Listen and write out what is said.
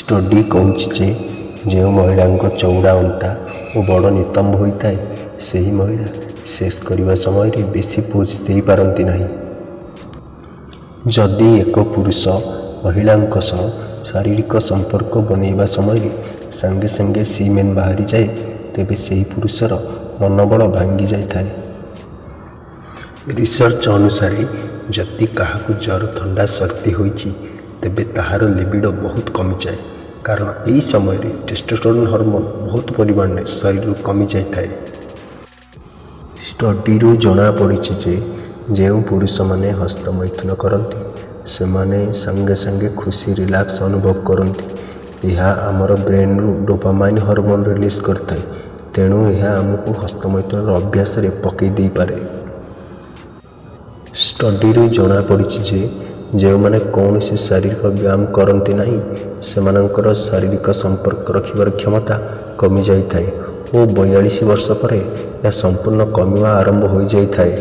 Study କହୁଛି ଯେ ଯେଉଁ ମହିଳାଙ୍କ ଚଉଡ଼ା ଅଣ୍ଟା ଓ ବଡ଼ ନିତମ୍ବ ହୋଇଥାଏ, ସେହି ମହିଳା ସେକ୍ସ କରିବା ସମୟରେ ବେଶୀ ପୋଜ୍ ଦେଇପାରନ୍ତି ନାହିଁ। ଯଦି ଏକ ପୁରୁଷ ମହିଳାଙ୍କ ସହ ଶାରୀରିକ ସମ୍ପର୍କ ବନେଇବା ସମୟରେ ସାଙ୍ଗେ ସାଙ୍ଗେ ସିମେନ୍ ବାହାରିଯାଏ, ତେବେ ସେହି ପୁରୁଷର ମନୋବଳ ଭାଙ୍ଗି ଯାଇଥାଏ। ରିସର୍ଚ୍ଚ ଅନୁସାରେ ଯଦି କାହାକୁ ଜ୍ୱର, ଥଣ୍ଡା, ସର୍ଦ୍ଦି ହୋଇଛି, ତେବେ ତାହାର ଲିବିଡୋ ବହୁତ କମିଯାଏ, କାରଣ ଏହି ସମୟରେ ଟେଷ୍ଟୋଷ୍ଟେରୋନ୍ ହରମୋନ୍ ବହୁତ ପରିମାଣରେ ଶରୀରରୁ କମିଯାଇଥାଏ। ଷ୍ଟଡିରୁ ଜଣାପଡ଼ିଛି ଯେ ଯେଉଁ ପୁରୁଷମାନେ ହସ୍ତମୈଥୁନ କରନ୍ତି, ସେମାନେ ସାଙ୍ଗେ ସାଙ୍ଗେ ଖୁସି, ରିଲାକ୍ସ ଅନୁଭବ କରନ୍ତି। ଏହା ଆମର ବ୍ରେନ୍ରୁ ଡୋପାମାଇନ୍ ହରମୋନ୍ ରିଲିଜ୍ କରିଥାଏ, ତେଣୁ ଏହା ଆମକୁ ହସ୍ତମୈଥୁନର ଅଭ୍ୟାସରେ ପକାଇ ଦେଇପାରେ। ଷ୍ଟଡିରୁ ଜଣାପଡ଼ିଛି ଯେ ଯେଉଁମାନେ କୌଣସି ଶାରୀରିକ ବ୍ୟାୟାମ କରନ୍ତି ନାହିଁ, ସେମାନଙ୍କର ଶାରୀରିକ ସମ୍ପର୍କ ରଖିବାର କ୍ଷମତା କମିଯାଇଥାଏ ଓ 42 ବର୍ଷ ପରେ ଏହା ସମ୍ପୂର୍ଣ୍ଣ କମିବା ଆରମ୍ଭ ହୋଇଯାଇଥାଏ।